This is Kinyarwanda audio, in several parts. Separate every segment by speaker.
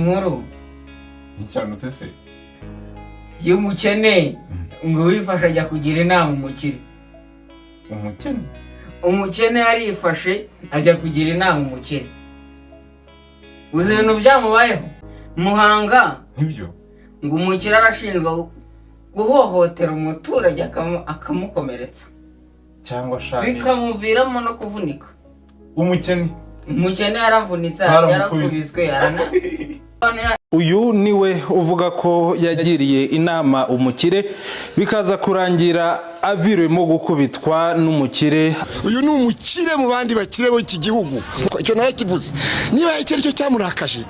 Speaker 1: Inkuru
Speaker 2: Nticyanutse se?
Speaker 1: Y'umukene ngo wifashe ajya kugira inama umukire.
Speaker 2: Umukene?
Speaker 1: Umukene yarifashe ajya kugira inama umukire. Uzi ibintu byamubayeho Muhanga?
Speaker 2: Nibyo.
Speaker 1: Ngo umukire arashinjwa guhohotera umuturage akamukomeretsa
Speaker 2: cyangwa shani
Speaker 1: bikamuviramo no kuvunika.
Speaker 2: Umukene?
Speaker 1: Umukene yaravunitse.
Speaker 2: Baramukubise.
Speaker 1: Yarakubiswe yarana.
Speaker 3: Uyu niwe uvuga ko yagiriye inama umukire, bikaza kurangira aviriwemo gukubitwa n'umukire.
Speaker 4: Uyu ni umukire mu bandi bakire b'iki gihugu, icyo narakivuze. Niba icyo ari cyo cyamurakaje,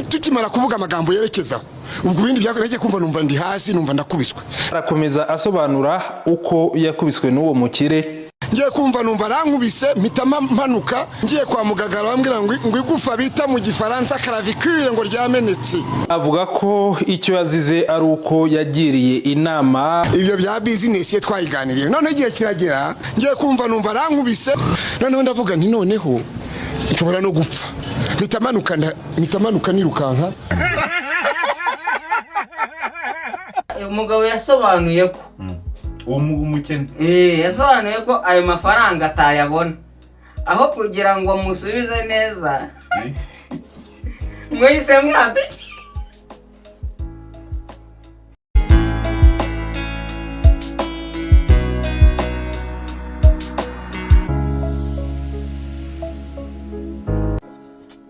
Speaker 4: tukimara kuvuga amagambo yerekezaho, ubwo ibindi byagiye kumva numva ndi hasi, numva ndakubiswe.
Speaker 3: Arakomeza asobanura uko yakubiswe n'uwo mukire.
Speaker 4: Ngiye kumva numva arankubise, mpita mpanuka. Ngiye kwa muganga barambwira ngo igufa bita mu Gifaransa clavicule ngo ryamenetse.
Speaker 3: Avuga ko icyo yazize ari uko yagiriye inama
Speaker 4: Ibyo bya business ye twayiganiriye. Noneho igihe kiragera, ngiye kumva numva arankubise, noneho ndavuga nti noneho nshobora no gupfa, mpita manuka nirukanka.
Speaker 1: Umugabo yasobanuye ko
Speaker 2: Uwo umukene?
Speaker 1: Yasobanuye ko ayo mafaranga atayabona, aho kugira ngo amusubize neza mwise mwaduke.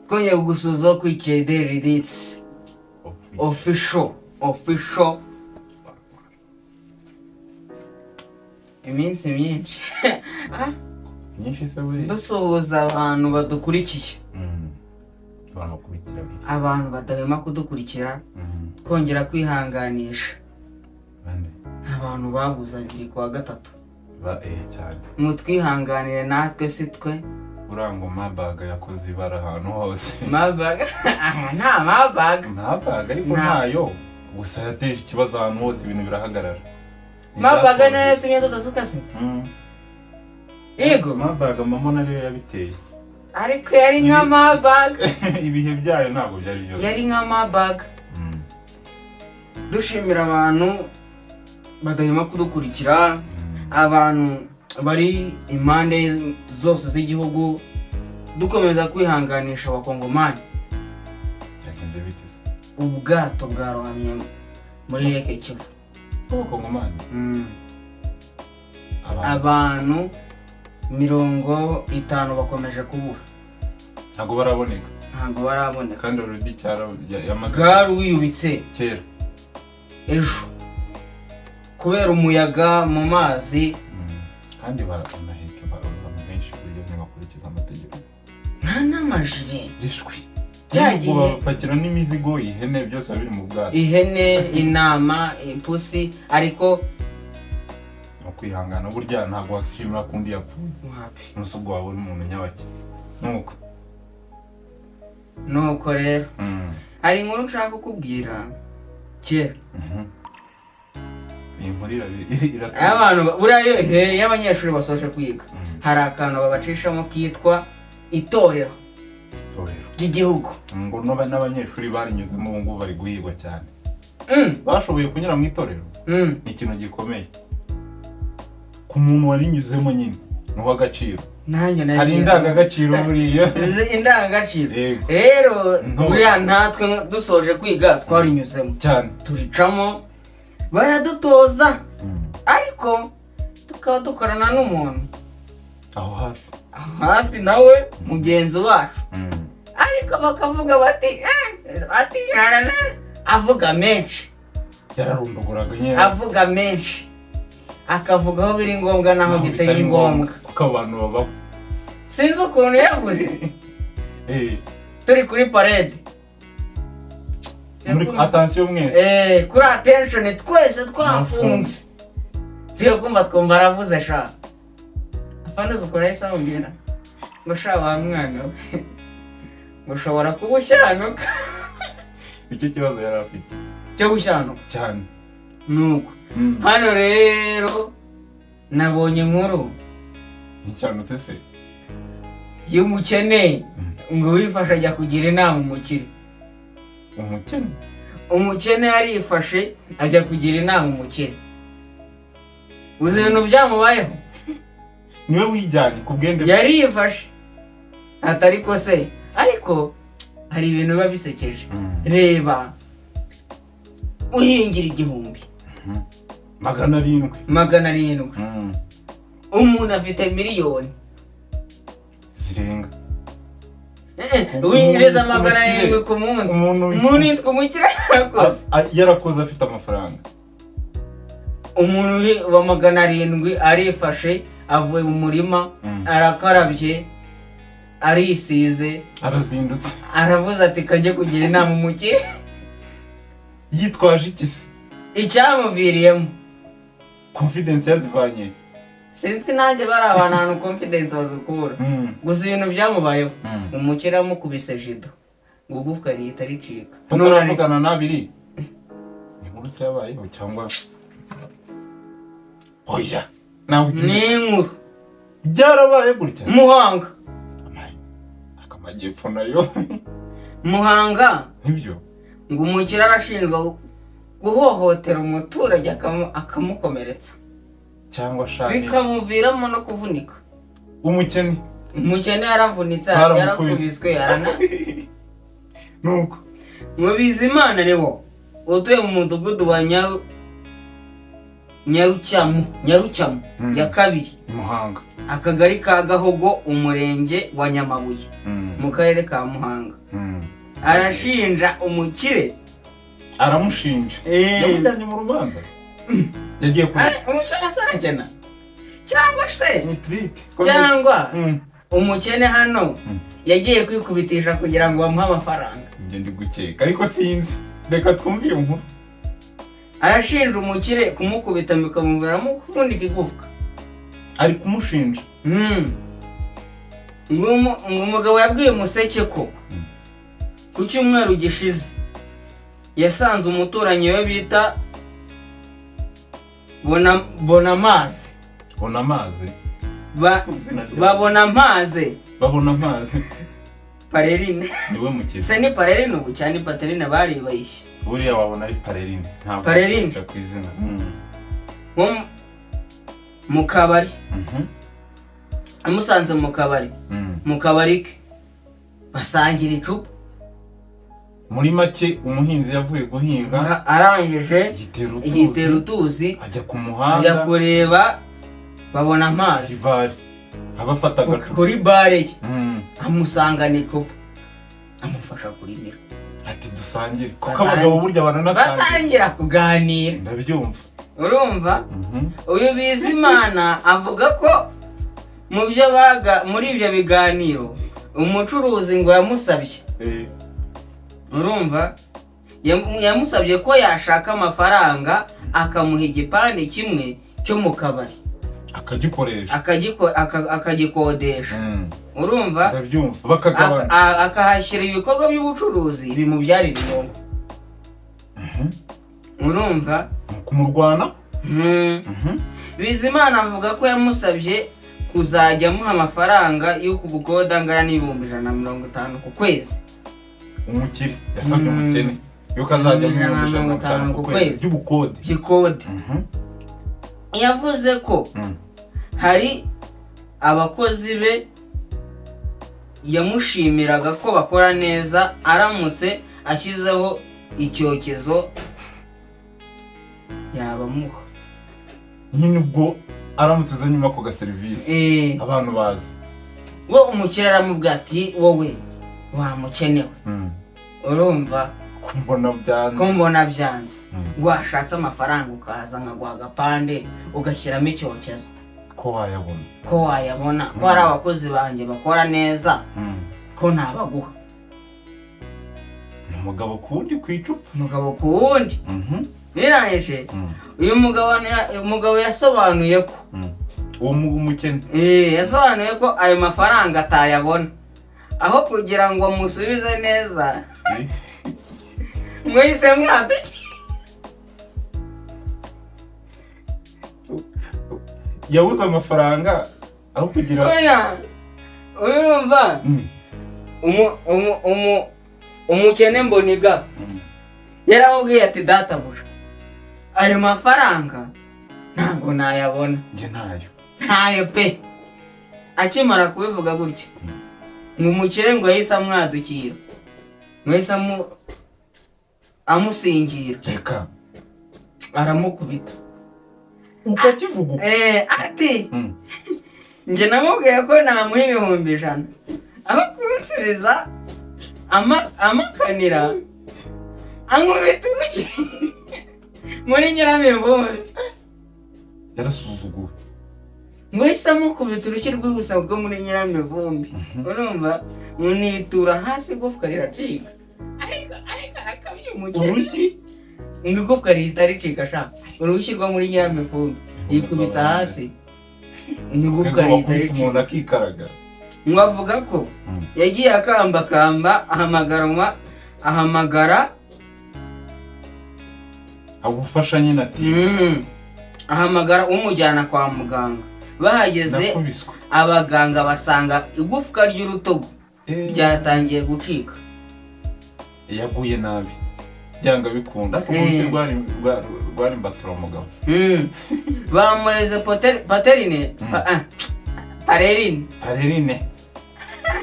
Speaker 1: Twongeye kugusuhuza kuri Kede Riditsi official. Iminsi myinshi.
Speaker 2: Myinshi se buriya?
Speaker 1: Dusuhuza abantu badukurikiye.
Speaker 2: Abantu bakurikira biri.
Speaker 1: Abantu badahwema kudukurikira. Twongera kwihanganisha
Speaker 2: Bande?
Speaker 1: Abantu babuze abiri kuwa gatatu.
Speaker 2: Ba cyane.
Speaker 1: Mutwihanganire, natwe si twe.
Speaker 2: Urangwa Marburg yakoze ibara ahantu hose.
Speaker 1: Marburg? Aha nta Marburg.
Speaker 2: Marburg ariko ntayo, gusa yateje ikibazo ahantu hose, ibintu birahagarara.
Speaker 1: Marburg nayo yatumye tudasuka se? Yego.
Speaker 2: Marburg mama ariyo yabiteye.
Speaker 1: Ariko yari nka Marburg.
Speaker 2: Ibihe byayo ntabwo byari byoroshye.
Speaker 1: Yari nka Marburg. Dushimira abantu badahwema kudukurikira, abantu bari impande zose z'igihugu. Dukomeza kwihanganisha Abakongomani.
Speaker 2: Byagenze bite se?
Speaker 1: Ubwato bwarohamye muri Lake Kivu.
Speaker 2: Abakongomani? Abantu
Speaker 1: Abantu 50 bakomeje kubura.
Speaker 2: Ntabwo baraboneka?
Speaker 1: Ntabwo baraboneka.
Speaker 2: Kandi already cyara yamaze
Speaker 1: Bwari wiyubitse
Speaker 2: kera.
Speaker 1: Ejo kubera umuyaga mu mazi.
Speaker 2: Kandi baranaheka abantu benshi, burya ntibakurikiza amategeko.
Speaker 1: Nta n'amajire.
Speaker 2: Rishwi.
Speaker 1: Cya
Speaker 2: Ubwo
Speaker 1: gihe
Speaker 2: bapakira n'imizigo, ihene, byose biba biri mu bwato.
Speaker 1: Ihene, intama, ipusi, ariko
Speaker 2: Ni ukwihangana, burya ntabwo wakishimira ko undi yapfuye.
Speaker 1: Wapi.
Speaker 2: Umunsi ubwo waba uri umuntu nyabake nuko.
Speaker 1: Nuko rero hari inkuru nshaka kukubwira kera.
Speaker 2: Iyi nkuru iratuma
Speaker 1: Abantu buriya iyo abanyeshuri basoje kwiga, hari akantu babacishamo kitwa itorero
Speaker 2: Itorero
Speaker 1: ry'igihugu.
Speaker 2: Ngo n'abanyeshuri barinyuzemo ubu ngubu bari guhigwa cyane. Bashoboye kunyura mu itorero. Ni ikintu gikomeye ku muntu warinyuzemo nyine, ni uw'agaciro.
Speaker 1: Nanjye nari
Speaker 2: Hari
Speaker 1: ngeze.
Speaker 2: indangagaciro buriya.
Speaker 1: Izi indangagaciro.
Speaker 2: Yego.
Speaker 1: Rero
Speaker 2: Ntore.
Speaker 1: buriya natwe dusoje kwiga twarinyuzemo.
Speaker 2: Cyane.
Speaker 1: Turicamo, baradutoza, ariko tukaba dukorana n'umuntu
Speaker 2: Aho hafi.
Speaker 1: Hafi nawe mugenzi wacu, ariko bakavuga bati ati "Rarara," avuga menshi.
Speaker 2: Yararundogoraga nyine.
Speaker 1: Avuga menshi, akavuga aho biri ngombwa n'aho
Speaker 2: Naho
Speaker 1: bitari ngombwa.
Speaker 2: Kuko abantu babaho.
Speaker 1: Sinzi ukuntu yavuze. Turi kuri parade.
Speaker 2: Muri attention mwese.
Speaker 1: Kuri attention twese twafunze, turi kumva, twumva aravuze sha. Afande, uzi ukuntu yahise amubwira ngo sha wa mwana we, ngo ushobora kuba ushyanuka.
Speaker 2: Icyo kibazo yari afite.
Speaker 1: Cyo gushyanuka.
Speaker 2: Cyane.
Speaker 1: Nuko hano rero nabonye inkuru
Speaker 2: Nticyanutse se?
Speaker 1: Y'umukene ngo wifashe ajya kugira inama umukire.
Speaker 2: Umukene.
Speaker 1: Umukene yarifashe ajya kugira inama umukene. Uzi ibintu byamubayeho?
Speaker 2: Niwe wijyanye ku bwende bwe.
Speaker 1: Yarifashe atari ko se, ariko hari ibintu biba bisekeje. Reba, uhingira 1000,
Speaker 2: 700.
Speaker 1: 700. Umuntu afite miliyoni
Speaker 2: zirenga.
Speaker 1: Winjiza
Speaker 2: Umuntu
Speaker 1: magana
Speaker 2: witwa
Speaker 1: arindwi ku munsi.
Speaker 2: Umuntu
Speaker 1: Umuntu yitwa umukire yarakoze.
Speaker 2: Yarakoze afite amafaranga.
Speaker 1: Umuntu wa 700 arifashe, avuye mu murima, arakarabye, arisize,
Speaker 2: arazindutse,
Speaker 1: aravuze ati: "Kajye kugira inama umukire."
Speaker 2: Yitwaje iki se?
Speaker 1: Icyamuviriyemo
Speaker 2: Confidence yazivanye?
Speaker 1: Sinzi nanjye, bari abantu ahantu confidence bazikura. Gusa ibintu byamubayeho, umukire yamukubise jido ngo igufwa rihita ricika.
Speaker 2: Bataravugana n'abiri, inkuru se yabayeho cyangwa oya? Ntabwo
Speaker 1: Ni inkuru.
Speaker 2: Byarabaye gutya?
Speaker 1: Muhanga.
Speaker 2: Akamajyepfo nayo.
Speaker 1: Muhanga.
Speaker 2: Nibyo.
Speaker 1: Ngo umukire arashinjwa guhohotera umuturage akamukomeretsa,
Speaker 2: cyangwa shani
Speaker 1: bikamuviramo no kuvunika.
Speaker 2: Umukene?
Speaker 1: Umukene yaravunitse.
Speaker 2: Baramukubise.
Speaker 1: Yarakubiswe yarana.
Speaker 2: Nuko.
Speaker 1: Ngo Bizimana Leo utuye mu mudugudu wa Nyarucyamu ya kabiri,
Speaker 2: Muhanga.
Speaker 1: akagari ka Gahogo, umurenge wa Nyamabuye, mu karere ka Muhanga, arashinja umukire.
Speaker 2: Aramushinja? Yamujyanye mu rubanza, yagiye kure.
Speaker 1: Umukene asarakena cyangwa se
Speaker 2: Ni trike.
Speaker 1: Cyangwa umukene hano yagiye kwikubitisha kugira ngo bamuhe amafaranga.
Speaker 2: Njye ndi gukeka, ariko sinzi, reka twumve iyo nkuru.
Speaker 1: Arashinja umukire kumukubita bikamuviramo kuvunika igufwa.
Speaker 2: Ari kumushinja?
Speaker 1: Ngo umugabo yabwiye Umuseke ko ku cyumweru gishize yasanze umuturanyi we bita Bonamazi.
Speaker 2: Bona amazi. Izina rye.
Speaker 1: Babona amazi.
Speaker 2: Babona amazi.
Speaker 1: Parerine.
Speaker 2: Niwe mukire.
Speaker 1: Se ni Parerine ubu cyane Paterine baribayishye?
Speaker 2: Buriya wabona ari Parerine, ntabwo
Speaker 1: Parerine.
Speaker 2: nshaka ku izina.
Speaker 1: Nko mu kabari, amusanze mu kabari, mu kabari ke basangira icupa.
Speaker 2: Muri make umuhinzi yavuye guhinga,
Speaker 1: Arangije
Speaker 2: yitera
Speaker 1: yitera
Speaker 2: utuzi,
Speaker 1: utuzi,
Speaker 2: ajya ku
Speaker 1: ajya
Speaker 2: muhanda,
Speaker 1: kureba babona amazi
Speaker 2: ibare abafata agacupa.
Speaker 1: Kuri bare ye, amusangana icupa, amufasha kurimira.
Speaker 2: Ati: "Dusangire," kuko abagabo burya baranasangira.
Speaker 1: Batangira kuganira.
Speaker 2: Ndabyumva.
Speaker 1: Urumva, uyu Bizimana avuga ko mu byo baga muri ibyo biganiro, umucuruzi ngo yamusabye, urumva, yamusabye ko yashaka amafaranga akamuha igipande kimwe cyo mu kabari.
Speaker 2: Akagikoresha.
Speaker 1: Akagikodesha. Urumva?
Speaker 2: Ndabyumva, bakagabana.
Speaker 1: Akahashyira ibikorwa by'ubucuruzi bimubyarira inyungu. Urumva?
Speaker 2: Mu kumurwana.
Speaker 1: Bizimana avuga ko yamusabye kuzajya amuha amafaranga yo kubukoda angana n'150,000 ku kwezi.
Speaker 2: Umukire yasabye umukene yuko azajya amuha 150,000 ku kwezi by'ubukode.
Speaker 1: By'ikode. Yavuze ko hari abakozi be yamushimiraga ko bakora neza, aramutse ashyizeho icyokezo yabamuha.
Speaker 2: Nyine ubwo aramutse azanyemo ako gaserivisi, abantu bazi.
Speaker 1: We umukire aramubwira ati: "Wowe wamukenewe, urumva,
Speaker 2: kumbona byanze,
Speaker 1: ko mbona byanze, washatse amafaranga ukaza nkaguha agapande ugashyiramo icyokezo."
Speaker 2: Ko wayabona.
Speaker 1: Ko wayabona, ko hari abakozi banjye bakora neza, ko ntabaguha.
Speaker 2: Ni umugabo ku wundi ku icupa.
Speaker 1: Umugabo ku wundi. Birangije, uyu mugabo yasobanuye ko
Speaker 2: Uwo umukene.
Speaker 1: Yasobanuye ko ayo mafaranga atayabona, aho kugira ngo amusubize neza, mwise mwaduke.
Speaker 2: Yabuze amafaranga aho kugira
Speaker 1: Oya, urumva, umu umu umu Umukene Mboniga yaramubwiye ati: "Databuja, ayo mafaranga ntabwo nayabona."
Speaker 2: Njye ntayo.
Speaker 1: Ntayo pe. Akimara kubivuga gutya, ngo umukire ngo yahise amwadukira, ngo yahise amusingira.
Speaker 2: Reka.
Speaker 1: Aramukubita.
Speaker 2: Ukakivuga uko?
Speaker 1: Ati: "Njye namubwiye ko namuha 100,000, aho kunsubiza amakanira ankubita urushyi muri nyiramivumbi."
Speaker 2: Yarasuzuguwe.
Speaker 1: Ngo yahise amukubita urushyi rw'ubusa bwo muri nyiramivumbi, urumva munitura hasi, igufwa riracika. Ariko arakabya umukene.
Speaker 2: Urushyi?
Speaker 1: Ngo igufwa rihita ricika sha, urushyi rwo muri nyiramivumbi, yikubita hasi ngo igufwa rihita
Speaker 2: Wakubita
Speaker 1: ricika.
Speaker 2: umuntu akikaraga.
Speaker 1: Ngo avuga ko yagiye akambakamba, ahamagara
Speaker 2: Agufasha nyine ati:
Speaker 1: Ahamagara umujyana kwa muganga. Bahageze,
Speaker 2: "Nakubiswe."
Speaker 1: abaganga basanga igufwa ry'urutugu ryatangiye gucika.
Speaker 2: Yaguye nabi byanga bikunda, ariko urushyi rwari imbatura mugabo.
Speaker 1: Bamureze paterine, parerine.
Speaker 2: Parerine,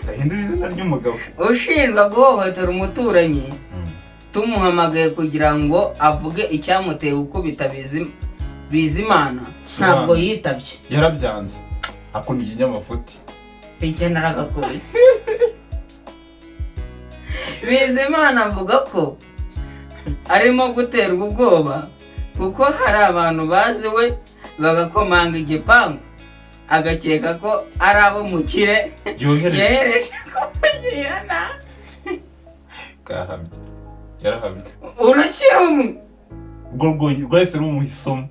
Speaker 2: ndahindura izina ry'umugabo.
Speaker 1: Ushinjwa guhohotera umuturanyi. Tumuhamagaye kugira ngo avuge icyamuteye gukubita Bizimana, ntabwo
Speaker 2: Sobanura.
Speaker 1: yitabye.
Speaker 2: Yarabyanze, akunda ikinyamafuti.
Speaker 1: Icyo naragakubise. Bizimana avuga ko arimo guterwa ubwoba kuko hari abantu bazi we bagakomanga igipangu, agakeka ko ari abo mukire
Speaker 2: yohereje
Speaker 1: yohereje kumugirira nabi.
Speaker 2: Kahabye, yarahabye.
Speaker 1: Urushyi rumwe.
Speaker 2: Urwo rwonye rwahise rumuha isomo.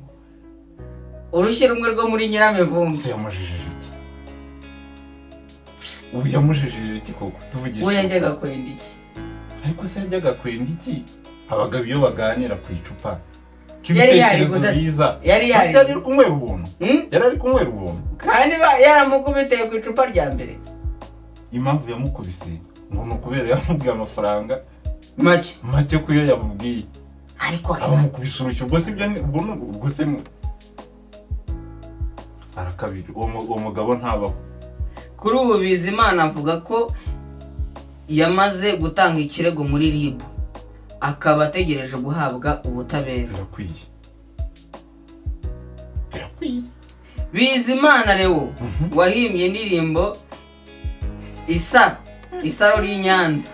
Speaker 1: Urushyi rumwe rwo muri nyiramivumbi.
Speaker 2: Ese yamujijije iki? Ubu yamujijije iki koko, tuvugishije?
Speaker 1: We yajyaga kwenda iki?
Speaker 2: Ariko se yajyaga kwenda iki? Abagabo iyo baganira ku icupa
Speaker 1: Yari
Speaker 2: k'ibitekerezo
Speaker 1: yariguze se.
Speaker 2: byiza.
Speaker 1: Yari
Speaker 2: Ese yari
Speaker 1: yariguze.
Speaker 2: ari kunywera ubuntu?
Speaker 1: Hmm?
Speaker 2: Yari ari kunywera ubuntu.
Speaker 1: Kandi yaramukubiteye ku icupa rya mbere.
Speaker 2: Impamvu yamukubise ngo ni ukubera yamubwiye amafaranga
Speaker 1: make.
Speaker 2: Make ku yo yamubwiye.
Speaker 1: Ariko reka.
Speaker 2: Abamukubise urushyi, ubwo si byo ubwo ubwo se arakabiri, uwo mugabo ntabaho.
Speaker 1: Kuri ubu Bizimana avuga ko yamaze gutanga ikirego muri RIB, akaba ategereje guhabwa ubutabera.
Speaker 2: Birakwiye, birakwiye.
Speaker 1: Bizimana Leo wahimbye indirimbo isa Isaro ry'i Nyanza.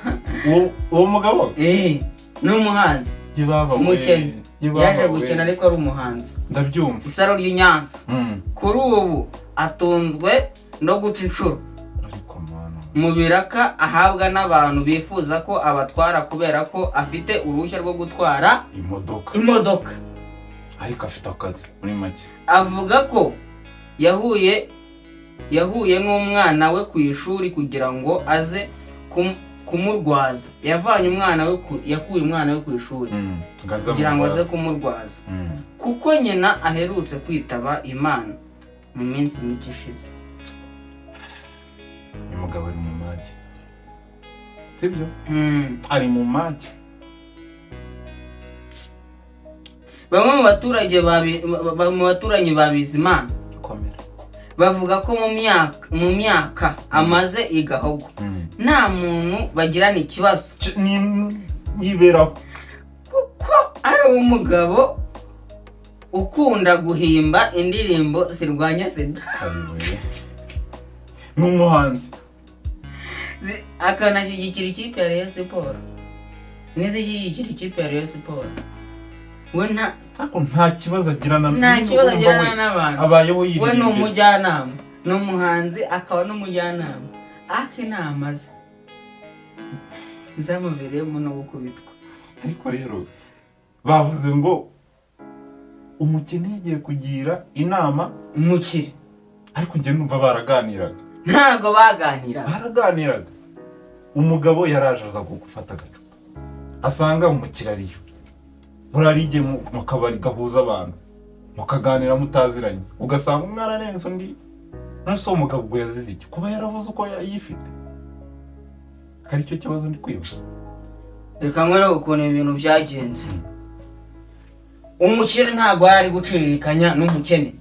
Speaker 2: Uwo mugabo?
Speaker 1: Ni umuhanzi.
Speaker 2: Ye baba we!
Speaker 1: Umukene.
Speaker 2: Ye baba
Speaker 1: Yaje
Speaker 2: we.
Speaker 1: gukina ariko ari umuhanzi.
Speaker 2: Ndabyumva.
Speaker 1: Isaro ry'i Nyanza. Kuri ubu atunzwe no guca inshuro
Speaker 2: Ariko mana!
Speaker 1: mu biraka ahabwa n'abantu bifuza ko abatwara, kubera ko afite uruhushya rwo gutwara
Speaker 2: imodoka.
Speaker 1: Imodoka.
Speaker 2: Ariko afite akazi muri make.
Speaker 1: Avuga ko yahuye n'umwana we ku ishuri kugira ngo aze kumurwaza. Yavanye umwana we yakuye umwana we ku ishuri kugira ngo aze kumurwaza, kuko nyina aherutse kwitaba Imana mu minsi mike ishize.
Speaker 2: Uyu mugabo ari mu mage, sibyo?
Speaker 1: Mm.
Speaker 2: Ari mu mage.
Speaker 1: Bamwe mu baturage mu baturanyi ba Bizimana
Speaker 2: Komera.
Speaker 1: bavuga ko mu myaka amaze i Gahogo nta muntu bagirana ikibazo,
Speaker 2: Yiberaho.
Speaker 1: kuko ari umugabo ukunda guhimba indirimbo zirwanya sida.
Speaker 2: Ayiwe, ni umuhanzi.
Speaker 1: Akanashyigikira ikipe ya Rayon Sport n'izishyigikira ikipe ya Rayon Sport. We nta
Speaker 2: Ariko nta kibazo agirana.
Speaker 1: Nta
Speaker 2: Nyine
Speaker 1: kibazo
Speaker 2: urumva
Speaker 1: agirana
Speaker 2: we
Speaker 1: n'abantu.
Speaker 2: Abayeho
Speaker 1: We ni
Speaker 2: yiririmbira.
Speaker 1: umujyanama, ni umuhanzi akaba n'umujyanama, ariko inama ze zamuviriyemo no gukubitwa.
Speaker 2: Ariko rero bavuze ngo umukene yagiye kugira inama
Speaker 1: umukire.
Speaker 2: Ariko njye numva baraganiraga.
Speaker 1: Ntabwo baganiraga.
Speaker 2: Baraganiraga. Umugabo yaraje aza gufata agacupa, asanga umukire ariyo. Murarige mu kabari gahuza abantu, mukaganira mutaziranye, ugasanga umwe ararenze undi. None se uwo mugabo ubwo yazize iki? Kuba yaravuze uko yifite, ko aricyo kibazo ndi kwibaza.
Speaker 1: Reka nkwereke ukuntu ibintu byagenze. Umukire ntabwo yari ari guciririkanya n'umukene.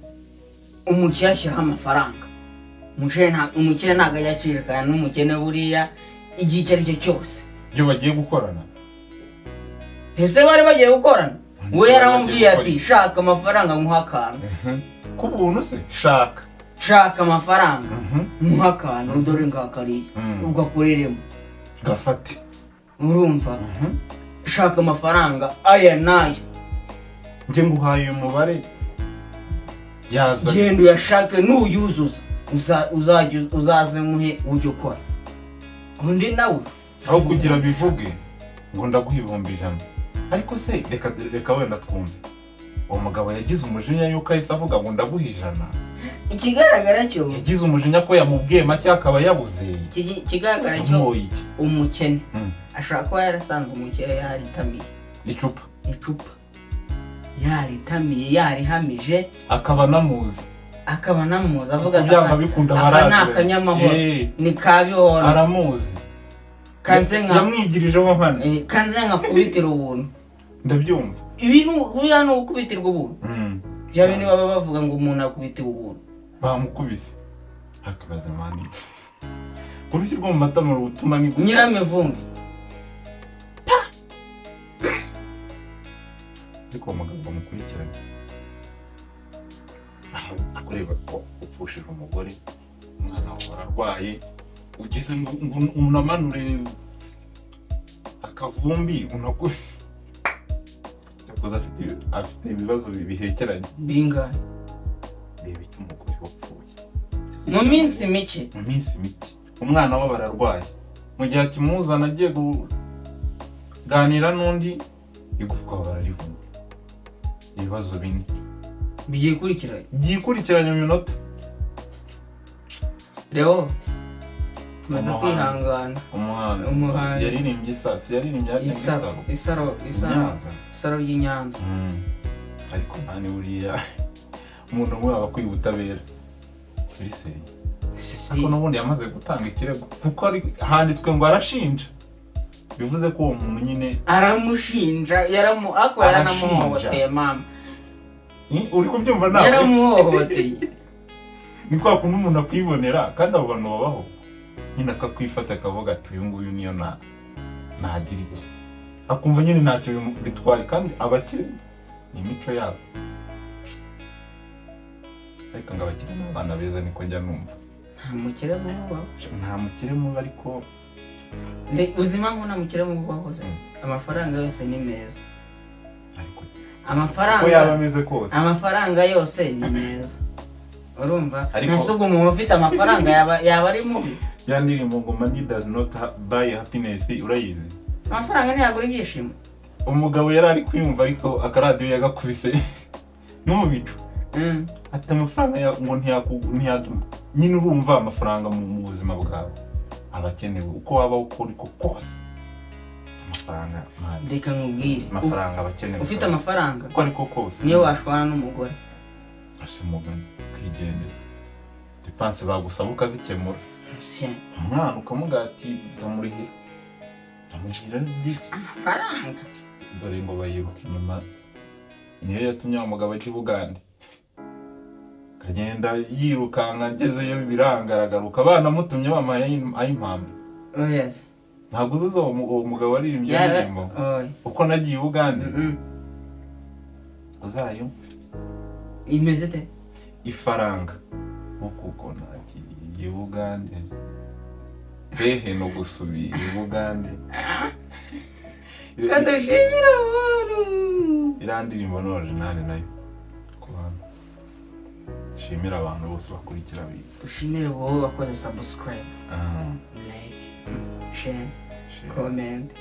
Speaker 1: Umukire ashyiraho amafaranga. Umukire ntabwo ajya acirikanya n'umukene buriya igihe icyo ari cyo cyose.
Speaker 2: Ibyo bagiye gukorana.
Speaker 1: Ese bari bagiye gukorana? We yaramubwiye
Speaker 2: Bagiye
Speaker 1: ati:
Speaker 2: gukora.
Speaker 1: "Shaka amafaranga nkuha akantu."
Speaker 2: Ku buntu se? Shaka.
Speaker 1: "Shaka amafaranga nkuha akantu, dore ngakariya, ugakoreremo."
Speaker 2: Gafate.
Speaker 1: Urumva? "Shaka amafaranga aya n'aya."
Speaker 2: Njye nguhaye uyu mubare yaza.
Speaker 1: "Genda uyashake, nuyuzuza uzaze nkuhe ujye ukora." Undi nawe
Speaker 2: Aho kugira bivuge ngo ndaguha 100,000. Ariko se reka wenda twumve, uwo mugabo yagize umujinya yuko ahise avuga ngo ndaguha 100?
Speaker 1: Ikigaragara cyo
Speaker 2: Yagize umujinya ko yamubwiye make akaba yabuze?
Speaker 1: Ikigaragara cyo,
Speaker 2: Yamuhoye iki?
Speaker 1: umukene ashobora kuba yarasanze umukire yaritamiye
Speaker 2: Icupa.
Speaker 1: icupa, yaritamiye, yarihamije.
Speaker 2: Akaba anamuzi.
Speaker 1: Akaba anamuzi, avuga ati:
Speaker 2: Byanga bikunda
Speaker 1: "Aka ni
Speaker 2: baraziranye."
Speaker 1: akanyamahoro, ni kabihora."
Speaker 2: Aramuzi.
Speaker 1: Kanze nka
Speaker 2: Yamwigirijeho nkana.
Speaker 1: Kanze nkakubitira ubuntu.
Speaker 2: Ndabyumva.
Speaker 1: Ibi ni buriya ni ugukubitirwa ubuntu. Bya bindi baba bavuga ngo umuntu akubitiwe ubuntu.
Speaker 2: Bamukubise, akibaza man, urushyi rwo mu matama rutuma ni
Speaker 1: Nyiramivumbi.
Speaker 2: Ariko uwo mugabo bamukurikiranye. Aho kureba ko upfushije umugore, umwana wawe ararwaye, ugize ngo unamanure akavumbi unakure. Cyakoze afite ibibazo bihekeranye.
Speaker 1: Bingahe?
Speaker 2: Reba icyo umugore wapfuye
Speaker 1: Mu minsi mike.
Speaker 2: Mu minsi mike umwana we bararwaye, mu gihe akimuzana agiye kuganira n'undi, igufwa bararivuna. Ibibazo bine
Speaker 1: Byikurikiranye.
Speaker 2: Byikurikiranye mu minota.
Speaker 1: Leo, tumaze
Speaker 2: Umuhanzi.
Speaker 1: kwihangana.
Speaker 2: Umuhanzi.
Speaker 1: Umuhanzi.
Speaker 2: Yaririmbye isasi, yaririmbye harya
Speaker 1: Isaro.
Speaker 2: Isaro.
Speaker 1: Isaro, isaro.
Speaker 2: Nyanza.
Speaker 1: Isaro ry'i Nyanza.
Speaker 2: Ariko man, buriya umuntu umwe aba akwiye ubutabera kuri seri. Ariko n'ubundi yamaze gutanga ikirego, kuko handitswe ngo arashinja, bivuze ko uwo muntu nyine
Speaker 1: Aramushinja, yaramu ariko
Speaker 2: Arashinja.
Speaker 1: yaranamuhohoteye mama.
Speaker 2: Uri kubyumva nawe?
Speaker 1: Yaramuhohoteye.
Speaker 2: Ni kwa kundi umuntu akwibonera, kandi abo bantu babaho nyine, akakwifata akavuga ati: "Uyu nguyu niyo na nagira iki," akumva nyine ntacyo bitwaye. Kandi abakire ni imico yabo, ariko ngo abakire ni abana beza, niko njya numva.
Speaker 1: Nta mukire mubaho.
Speaker 2: Nta mukire mubi, ariko
Speaker 1: Uzi impamvu nta mukire mubaho se? Amafaranga yose ni meza.
Speaker 2: Ariko
Speaker 1: Amafaranga
Speaker 2: uko yaba ameze kose.
Speaker 1: Amafaranga yose ni meza, urumva?
Speaker 2: Ariko
Speaker 1: Ntese ubwo umuntu ufite amafaranga yaba ari mubi?
Speaker 2: Ya ndirimbo ngo "Money does not buy happiness" urayizi?
Speaker 1: Amafaranga ntiyagura ibyishimo.
Speaker 2: Umugabo yari ari kwiyumva, ariko akaradiyo yagakubise no mu bicu. Ati amafaranga ngo ntiyatuma nyine, urumva, amafaranga mu buzima bwawe aba akenewe, uko waba ukora uko kose, amafaranga man,
Speaker 1: Reka nkubwire.
Speaker 2: Amafaranga aba akenewe
Speaker 1: Ufite
Speaker 2: kabisa.
Speaker 1: amafaranga,
Speaker 2: Uko ariko kose.
Speaker 1: niyo washwana n'umugore,
Speaker 2: Ese umugani kwigendera, dépenses bagusaba ukazikemura.
Speaker 1: Sien.
Speaker 2: Umwana ukamuga ati ndamurihira, ndamurihira iki?
Speaker 1: Amafaranga.
Speaker 2: Dore ngo bayiruka inyuma, niyo yatumye wa mugabo ajya i Bugande, akagenda yirukanka, agezeyo biranga, aragaruka banamutumye bamuhaye ay'impamba.
Speaker 1: Oh yes.
Speaker 2: Ntabwo uzi uwo mugabo waririmbye iyo ndirimbo?
Speaker 1: Oya.
Speaker 2: Uko nagiye i Bugande. Uzayo.
Speaker 1: Imeze ite?
Speaker 2: Ifaranga kuko nagiye i Bugande, hehe no gusubira i Bugande.
Speaker 1: Kadushimira abantu.
Speaker 2: Iriya ndirimbo ni original nayo ku bantu. Shimira abantu bose bakurikira
Speaker 1: Dushimire wowe wakoze subscribe, like, share,
Speaker 2: share.
Speaker 1: comment.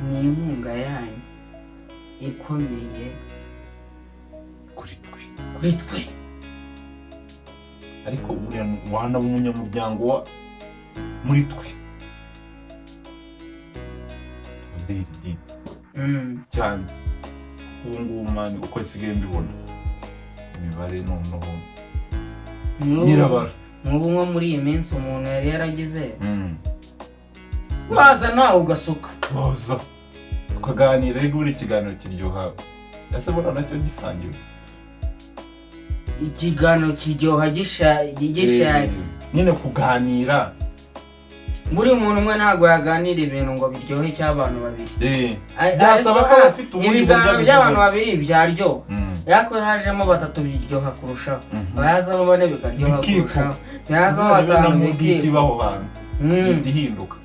Speaker 1: Ni inkunga yanyu ikomeye
Speaker 2: Kuri twe.
Speaker 1: Kuri twe.
Speaker 2: Ariko buriya wanaba umunyamuryango wa muri twe Daily Didi cyane. Ubu ngubu man, uko nsigaye mbibona, imibare noneho nyirabara.
Speaker 1: Nk'ubu nko muri iyi minsi umuntu yari yaragize, waza nawe ugasuka.
Speaker 2: Waza. Tukaganira. Ariko buri kiganiro kiryoha, ese buriya nacyo gisangiwe?
Speaker 1: Ikiganiro kiryoha gisha.
Speaker 2: Nyine kuganira.
Speaker 1: Buri muntu umwe ntabwo yaganira ibintu ngo biryohe cy'abantu babiri.
Speaker 2: Byasaba
Speaker 1: Ariko,
Speaker 2: ko aba afite ubundi
Speaker 1: ibiganiro
Speaker 2: buryo
Speaker 1: by'abantu
Speaker 2: abivugamo.
Speaker 1: babiri byaryoha, ariko iyo hajemo batatu biryoha kurushaho, bayazamo bane bikaryoha
Speaker 2: Bikikuba.
Speaker 1: kurushaho, bayazamo
Speaker 2: Uzarebe na
Speaker 1: batanu
Speaker 2: mood ihita
Speaker 1: bikikuba.
Speaker 2: iba aho hantu ihita ihinduka.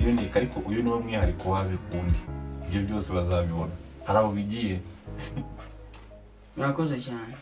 Speaker 2: Iyo ni ariko uyu niwo mwihariko w'abikundi, ibyo byose bazabibona hari aho bigiye.
Speaker 1: Murakoze cyane.